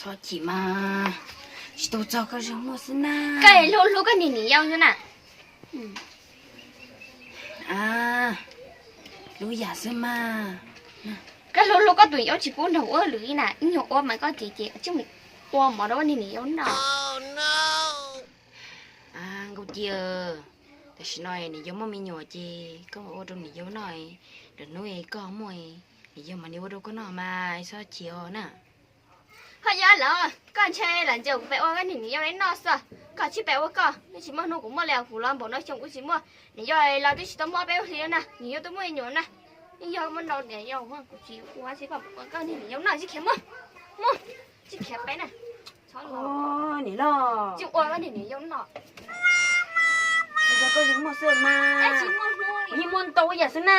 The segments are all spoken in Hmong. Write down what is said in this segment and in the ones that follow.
Chim mas tsis tau txog koj zoo muaj xwb na. Koj hlub hlub koj niag niam yau xwb na. A, hlub yam xwb mas. Koj hlub hlub koj tus yau tsis pub nrog ua lwm na, ib nyuag ua mas koj ces ces tsis mus ua mov rau koj niag niam yau noj. Nkauj Ci, tam sim no niam yau muaj me nyuam ces koj ua rau niam yau noj, lwm hnub koj muaj, niam yau mam li ua rau koj noj mas txhob chim os na. Ho yog los koj ntshe lam ntsia kuv pem ua koj niag niam yau noj xwb, koj tsis pem ua koj, yeej tsis muaj hnub kuv muaj li, kuv los npaum no xyoo kuv tsis muaj, niam yau los twb tsis tau muaj peb ua hli na, niam yau twb muaj me nyuam na. Yeej yog muab nrau niam yau, kuv tsis ua tsis kom koj niag niam yau noj, tsis khiav mus, mus, tsis khiav pem na. Niam loj, tsis ua koj niag niam yau noj. Koj zoo muaj xwb mas, yeej muaj ntau yam xwb na.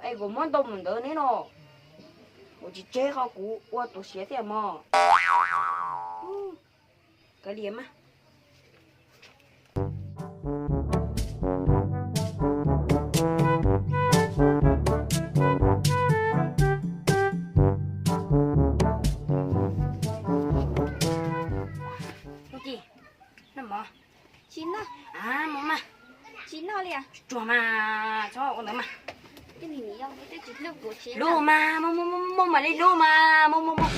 Es kuv muab ntau mus ntawd ne no, kuv tsis tseg qhov kuv ua tuag siav thiab mog. Kav liam mas. Nkauj Ci, noj mov. Tsis noj. A, mus mas. Tsis noj li. Tsuag mas, txhob ua ntawd mas. Hlub mas, mus mus mus, mam li hlub mas, mus mus mus.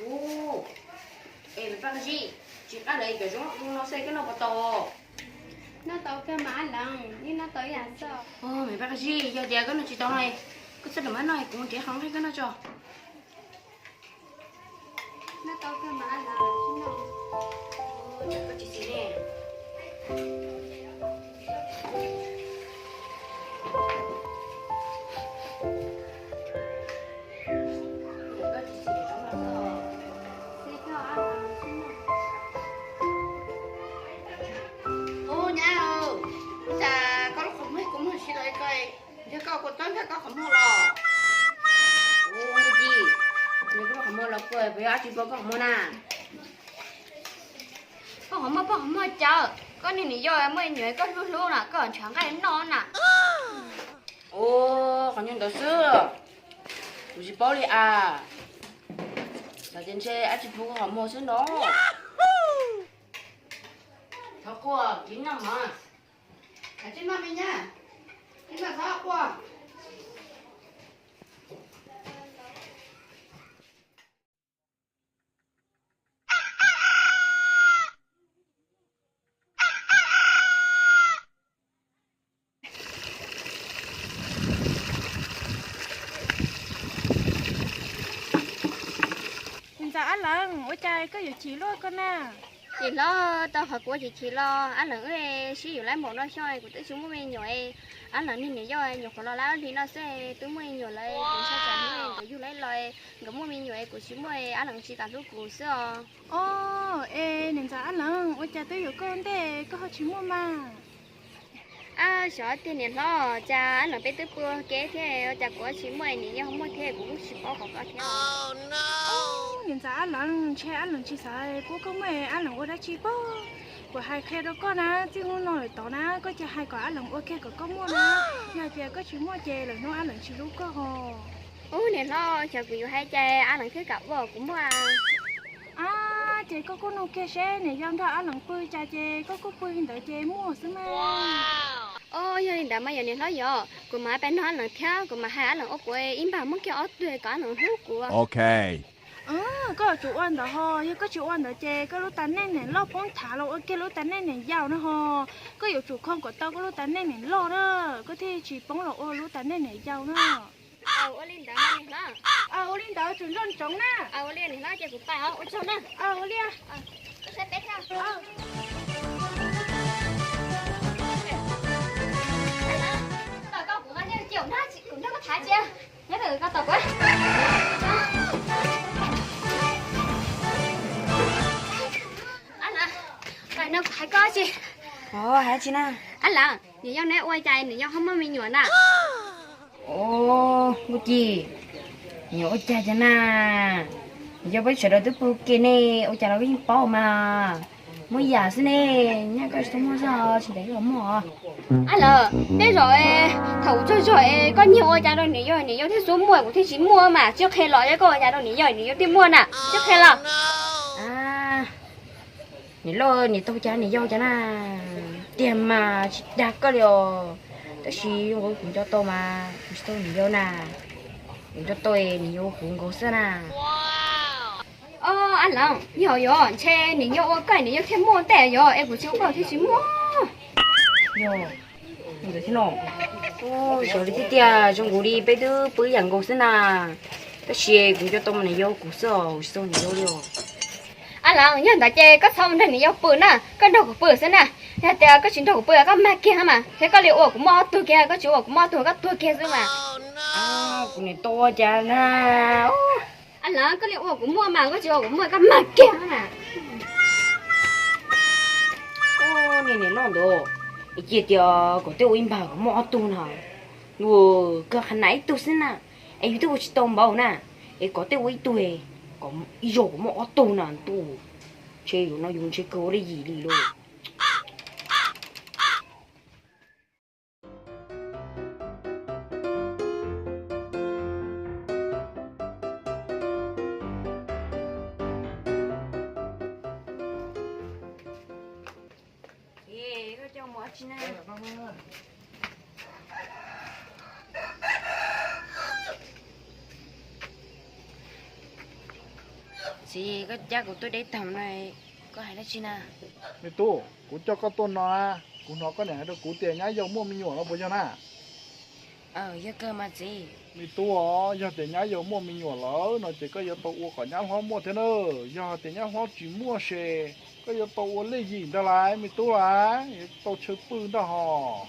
Ub, es me Paj Zib, tsis qab lawv cov zoo no xwb koj noj puas tau? Noj tau kawg mas Ab Leev, yeej noj tau ib yam xwb. Me Paj Zib, yog tias koj noj tsis tau no, koj txhob rau mab noj, kuv nrhiav qhov nqaij koj noj tso. Ub nyab, ua cas koj lub qhov muag kuv muag si lawm ko, yog koj kua txob ntag koj qhov muag los? Ub Ci, nws koj lub qhov muag los kua, puas yog dab tsi poob koj qhov muag na? Poob qhov muag, poob qhov muag cas, koj niag niam yau muaj me nyuam koj hlub hlub na, koj nrhiav nqaij noj na. Ub, qhov nyuag ntawd xwb, kuv tsis paub li as. Xav tias ntshe dab tsi poob koj qhov muag xwb no. Thov kua, kiv noj mov. Tsis noj me nyab, tsis noj txhob kua. Niam ntxawm Ab Leev, ua cas koj yuav chim luaj koj na? Niam hlob, tau qhov kuv ua chim chim los Ab Leev wb sib yuav lawm npaum no xyoo kuv twb tsis muaj me nyuam. Ab Leev niag niam yau nyuam qhuav los lawm ob hlis no xwb twb muaj me nyuam lawm, kuv ntshai tsam hnub nkawd yug lawm los nkawd muaj me nyuam kuv tsis muaj, Ab Leev tsis kam hlub kuv xwb os. Os, es niam ntxawm Ab Leev, ua cas twb yuav koj ntej koj ho tsis muaj mas? Ab, xyov tiag niam hlob, cas Ab Leev peb twb pw ua ke thiab ua cas kuv tsis muaj, niam yau muaj thiab kuv kuj tsis paub qhov ko thiab. Niam ntxawm Ab Leev, ntshe Ab Leev tsis xav pub koj muaj, Ab Leev ua dab tsi pog? Kuv hais qhia rau koj na, txij hnub no lawm tod na, koj cia hais kom Ab Leev ua kiag kom koj muaj na. Yog tias koj tsis muaj ces lwm hnub Ab Leev tsis hlub koj hos. Ub, niam hlob, xyov kuv yuav hais cas Ab Leev thiaj kam ua kuv muaj. Ab, ces koj kuj nug kiag seb niam yau nrog Ab Leev pw cas ces koj kuj pw li ntawd ces muaj xwb mas. Os, yog li ntawd mas yog niam hlob yog, kuv mam pais nug Ab Leev thiab kuv mam hais Ab Leev ua kuv ib npag muab kiag ob tug kom Ab Leev hlub kuv. Koj yuav tsum ua ntawd ho, yog koj tsis ua ntawd ces koj lub tas neej niam loj poob thav los ua kiag lub tas neej niam yau na ho. Koj yuav tsum khoo kom tau koj lub tas neej niam loj na, koj thiaj tsis poob los ua lub tas neej niam yau na. Ua li ntawd, ua li ntawd tsum nco ntsoov na. Ua li niam hlob, ces kuv pais os, ua tsaug na. Ua li. Koj saib peb thiab. Koj kuv nqa nyiaj cia kuv nrog koj thav cia. Nyob ntawm koj tos kuv. Ab Leev, kuv hais koj tsis, Ov, hais tsi na? Ab Leev, niam yau neb ua cas niam yau ho muaj me nyuam na? Ov, Nkauj Ci, niam ua cas cas na, niam yau peb sawv daws twb pw ua ke ne, ua cas los koj yeej paub mas. Muaj yam xwb ne, nyaj koj tsis tau muaj zog, tsis ntev los muaj. Ab Leev, tej zaum thaum ub tsaug zog es koj nyiag ua cas rau niam yau, niam yau thiaj xub muaj, kuv thiaj tsis muaj mas. Tsis qhia los yog koj ua cas rau niam yau, niam yau thiaj muaj na, tsis qhia los. Niam loj, niam tau cas niam yau cas na, tiag mas tsis dag koj li os. Tab sis zoo nkaus kuv nco tau mas kuv tsis tau niam yau na, kuv nco tau niam yau kuv nkaus xwb na. Ab Leev, yog yog ntshe niam yau ua koj niam yau thiaj muaj tej yog es kuv tsis ua koj thiaj tsis muaj. Yog ntawd thiab no. Xyov li tiag tiag, zoo nkaus li peb twb pw ib yam nkaus xwb na. Tab sis kuv nco tau mas niam yau kuv xwb os, kuv tsis tau niam yau li os. Ab Leev, yog ntawd ces koj txhob mus nrog niam yau pw na, koj nrog kuv pw xwb na. Yog tias koj tsis nrog kuv pw koj mag kiag mas, thiab koj li ua kuv muaj ob tug kiag, koj tsis ua kuv muaj ob tug koj tuag kiag xwb mas. Kuv niam tau ua cas na. Ab Leev, koj li ua kuv muaj mas, koj tsis ua kuv muaj koj mag kiag na. Niam loj ntawd, cia tias kom tej ua ib npag kuv muaj ob tug na. Ua kawg qhov na ib tug xwb na, es yus twb ua tsis tau npaum na, es kom tej ua ib tug, kom ib zaug kuv muaj ob tug na ntuj. Ntshe yus no yus ntshe kawg ua li yim li lauj. Txiv, koj cab kuv tuaj deb tag no, koj hais dab tsi na? Me tub, kuv coj koj tuaj no, kuv hnov koj niam hais rau kuv tias nyab yau muaj me nyuam lawm puas yog na? Yog kawg mas txiv. Me tub os, yog tias nyab yau muaj me nyuam lawm no ces koj yuav tau ua kom nyab hlob muaj thiab na. Yog tias nyab hlob tsis muaj ces koj yuav tau ua lej yim ntag lauj me tub lauj, yuav tau chaw pw ntag hos.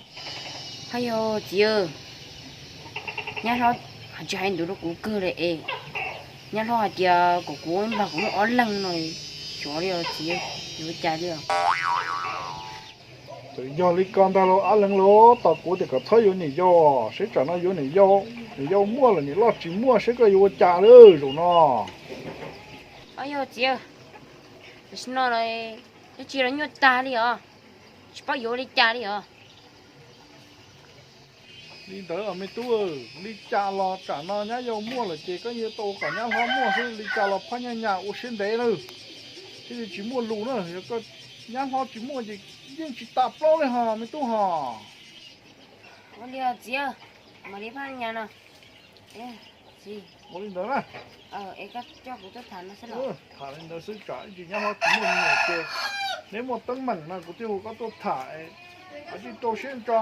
Hos yog txiv, nyab hlob tsis hais ntawd rau kuv kawg li es, nyab hlob hais tias kom kuv ua ib npag kuv muaj ob leeg no, xyov li os txiv, yuav ua cas li os. Txawm yog li ko ntag lauj Ab Leev lauj, tos kuv tias kom txhob yuav niam yau, seb tsam no yuav niam yau, niam yau muaj lawm niam loj tsis muaj seb koj yuav ua cas lawm zaum no. Hos yog txiv, tam sim no dab tsi los nyuaj tag li os, tsis paub yuav ua li cas li os. Li ntawd me tub, li cas los tsam no nyab yau muaj lawm ces koj yuav tau ua kom nyab hlob muaj xwb, li cas los phaj nyaj nyas ua siab ntev na, thiaj li tsis muaj lus na. Yog koj nyab hlob tsis muaj ces yeej tsis tas plaub li hos me tub hos. Ua li txiv, mam li phaj nyas no. Ua li ntawd na. Tham li ntawd xwb, tsam ib ntsis nyab hlob tsis muaj me nyuam ces neb muaj teeb meem no kuv thiaj hu koj tuaj tham, koj tsij rau siab ntso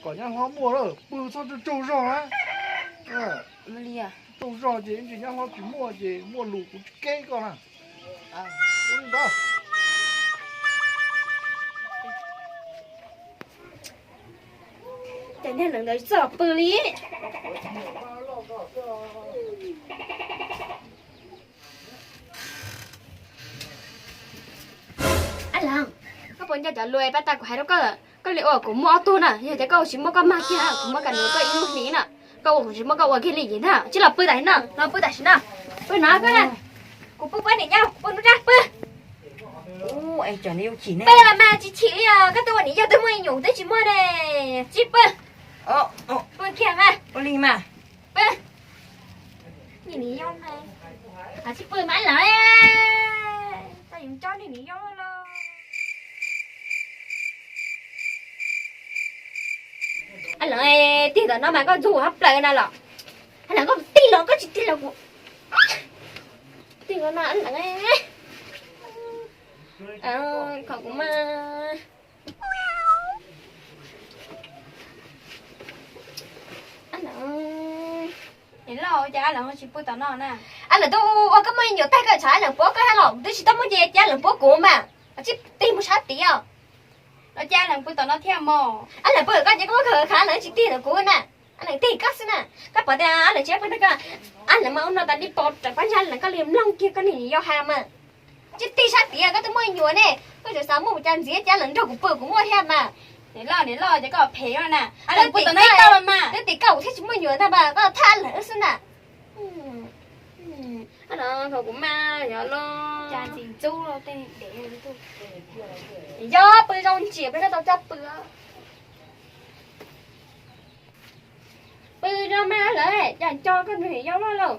kom nyab hlob muaj lawm, pw txhob tsaug tsaug zog na. Tsaug zog ces ib ntsis nyab hlob tsis muaj ces muaj lus kuv tsis keb koj na. Ua li ntawd. Cas niag neev ntawd tsis txawj pw li. Ab Leev, koj puas nco cov lus pab tas kuv hais rau koj? Koj li ua kuv muaj ob tug na, yog tias koj ua tsis muaj koj mag kiag, kuv muab kam nws koj ib lub hlis na. Koj ua kuv tsis muaj koj ua kiag li yim ntag, tsis los pw tam sim no, los pw tam sim no. Pw no koj na, kuv pw pab niam yau, pw nruab nrab pw. Pw los mas tsis chim li os, koj twb ua niam yau twb muaj ib nyuam twb tsis muaj ne. Tsis pw, pw kiag mas. Pw, niam yau, tsis pw mas lawm, tau yus coj niam yau los. Ab Leev, tig tom no mas koj ntxub kuv hab plaws na los. Ab Leev, koj tig los koj tsis tig los kuv tig los no Ab Leev. Kom kuv mas. Ab Leev, niam loj, ua cas Ab Leev tsis pw tom no na? Ab Leev twb ua koj muaj ib nyuam tag koj tshav Ab Leev puab koj thiab los, kuv twb tsis tau muaj ces ces Ab Leev puab kuv mas. Koj tsis tig mus sab tid os. Los ces Ab Leev pw tom no thiab mog. Ab Leev pw koj ces koj muab khaws khaws Ab Leev tsis tig tom kuv na. Ab Leev tig koj xwb na. Koj pom tias Ab Leev tsis pw ntag koj, Ab Leev mas ua no tas li pos rau pab ntshai Ab Leev koj li mloog kiag koj niam yau hais mas. Tsis tig sab tid koj twb muaj nyuam ne, koj tseem xav muaj mus cas ntxiv, cas lawv nrog kuv pw kuv muaj thiab mas. Niam loj, niam loj, ces koj phem na, twb tim koj kuv thiaj tsis muaj nyuam ntag mas koj thab lawv xwb na. Kuv mas yog los, yog pw zoo ntsim peb tau coj pw. Pw zoo mas lawm, cas nco koj nws yau loj lauj.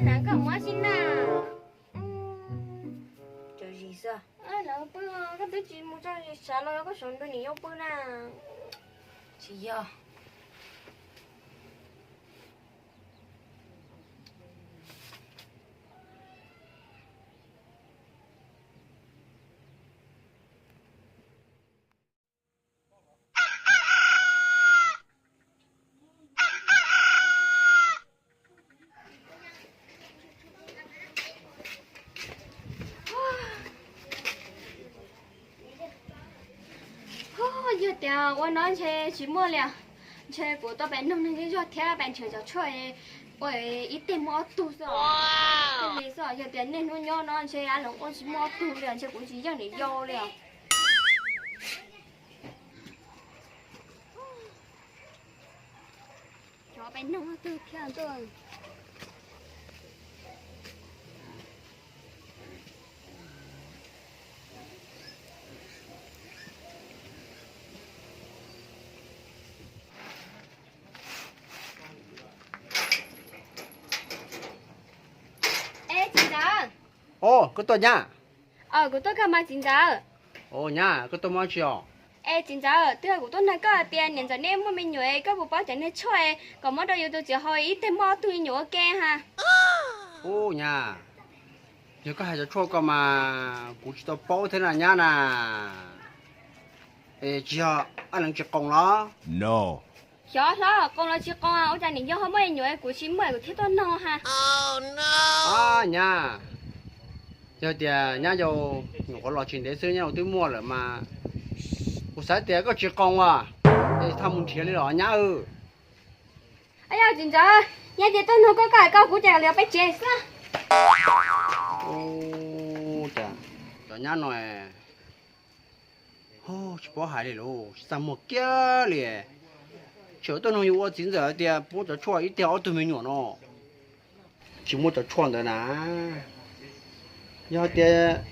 Koj mus ua si na? Tso zis xwb. Lawv pw, koj twb tsis mus tso zis sav los koj saum nrog niam yau pw na? Tsis yog. Yog tias ua no ntshe tsis muaj li. Ntshe kuv tau pais noog neeg zej zog thiab pais nrhiav cov tshuaj ua ib teg muaj ob tug xwb os. Thiaj li xwb os, yog tias niaj hnub nyob no ntshe a loos ua tsis muaj ob tug li os, ntshe kuv tsis yeej niam yau li os. Cov peb noog twg thiaj tuaj. Es txiv ntxawm. Os, koj tuaj nyab? Kuv tuaj kawg mas txiv ntxawm. Os nyab, koj tuaj muaj dab tsi os? Es txiv ntxawm, twb yog kuv tuaj nug koj hais tias niam ntxawm nej muaj me nyuam es koj puas paub cov niag tshuaj kom muab rau yus tus txiv hau ib teg muaj ob tug me nyuam ua ke hab? Ub nyab, yog koj hais cov tshuaj ko mas kuv tsis tau paub thiab na nyab na. Es tsis yog a leev tsis qoos los? Xyov hlob, qoos los tsis qoos, ua cas niam yau ho muaj me nyuam kuv tsis muaj kuv thiaj tuaj nug hab. Nyab, yog tias nyab yau nyuam qhuav los tsis ntev xwb nyab yau twb muaj lawm mas kuv xav tias koj tsis qoos as, es tsis tau mus nrhiav li los nyab. Yog txiv ntxawm, nyab cia tuaj nug koj, koj hais koj kuv ces li peb tsev xwb. Ub, cas cov nyab no tsis paub hais li lauj, tsis txaj muag kiag li. Tseem tuaj nug yus ua txiv ntxawm hais tias puas muaj cov tshuaj ib teg ob tug me nyuam no. Tsis muaj cov tshuaj ntawd na. Yog tias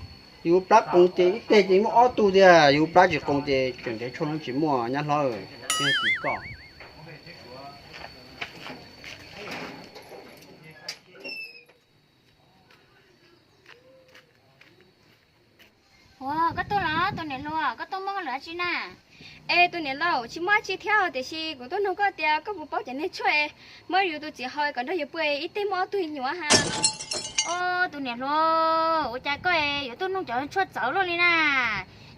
yus plab qoos ces ib teg ces muaj ob tug tiag, yus plab tsis qoos ces tseem nrhiav tshuaj no tsis muaj nyab hlob, tsis koj. Ua, koj tuaj los tus niam hluas, koj tuaj muaj lwm dab tsi na? Es tus niam laus, tsis muaj dab tsi thiab tiam sis kuv tuaj nug koj tias koj puas paub cov niag tshuaj muab yus tus txiv hau kom nrog yus pw ib teg muaj ob tug me nyuam hab? Ua, tus niam hluas, ua cas koj yuav tuaj nug cov tshuaj txawv luaj li na?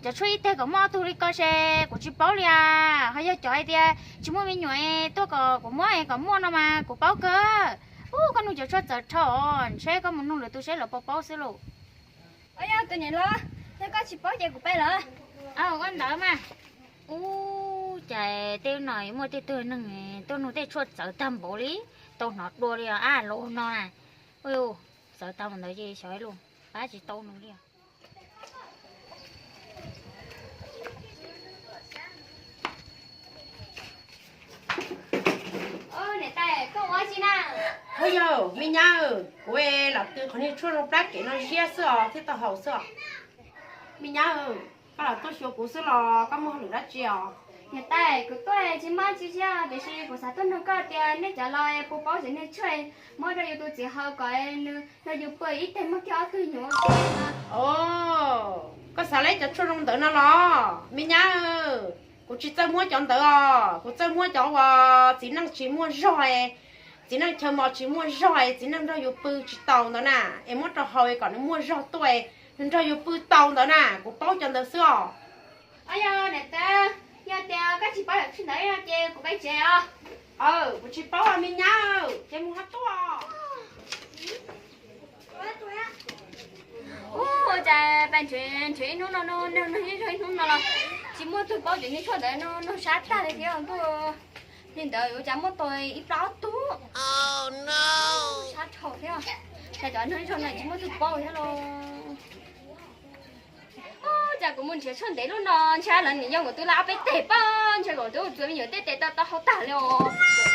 Cov tshuaj ib teg kom muaj ob tug li ko ces kuv tsis paub li as. Ho yog cov hais tias tsis muaj me nyuam tuaj kom kuv muab kom muaj no mas kuv paub kawg. Ub, koj nug cov tshuaj txawv dhau os, ntshe koj mus nug lwm tus seb lawv puas paub xwb lauj. Ua, yog tus niam laus, yog koj tsis paub ces kuv pais lawm. Ua ntawd mas. Ub, Cas tej no muaj tej tug neeg tuaj nug tej tshuaj txawv tag npaum li, tau hnov dua li os, ab los no na. Txawv tag npaum ntawd ces xyov ib lus, pab tsis tau nws li os. Yog me nyab, kuv lam tw qhov niag tshuaj zoo plab kev no ziab xwb os thiaj tau haus xwb os. Me nyab, koj lam tuaj xyuas kuv xwb los koj muaj hauj lwm dab tsi os? Niam tais, kuv tuaj tsis muaj tsi ziab tiam sis kuv xav tuaj nug koj tias nej cov laus puas paub cov niag tshuaj muab rau yus tus txiv haus kom nws nrog yus pw ib teg muaj kiag ob tug nyuam ua ke no. Koj xav lawv cov tshuaj zoo ntawd no los me nyab, kuv tsis txawj muab cov ntawd os, kuv txawj muab cov uas txiv neej tsis muaj zog, txiv neej chaw mos tsis muaj zog, txiv neej nrog yus pw tsis tau ntawd na, es muab rau haus kom nws muaj zog tuaj, nws nrog yus pw tau ntawd na, kuv paub cov ntawd xwb os. Yog niam tais, yog tias koj tsis paub cov tshuaj ntawd no ces kuv pais tsev os. Kuv tsis paub me nyab, ces mus ho tuaj. Ua cas pais nrhiav ib hnub no, nug ib hnub no los tsis muaj tug paub cov niag tshuaj ntawd, nug sab tag li thiab ntuj. Li ntawd yuav cas muab tau ib plab ob tug. Sab dhau thiab, cas cov niag tshuaj no tsis muaj tug paub thiab los. Cas kuv mus nrhiav tshuaj ntev lub no ntshe lawv nim yog kuv twb laj ob peb teg pab, ntshe kuv twb txuas me nyuam tej tes tau tau hau tag li os.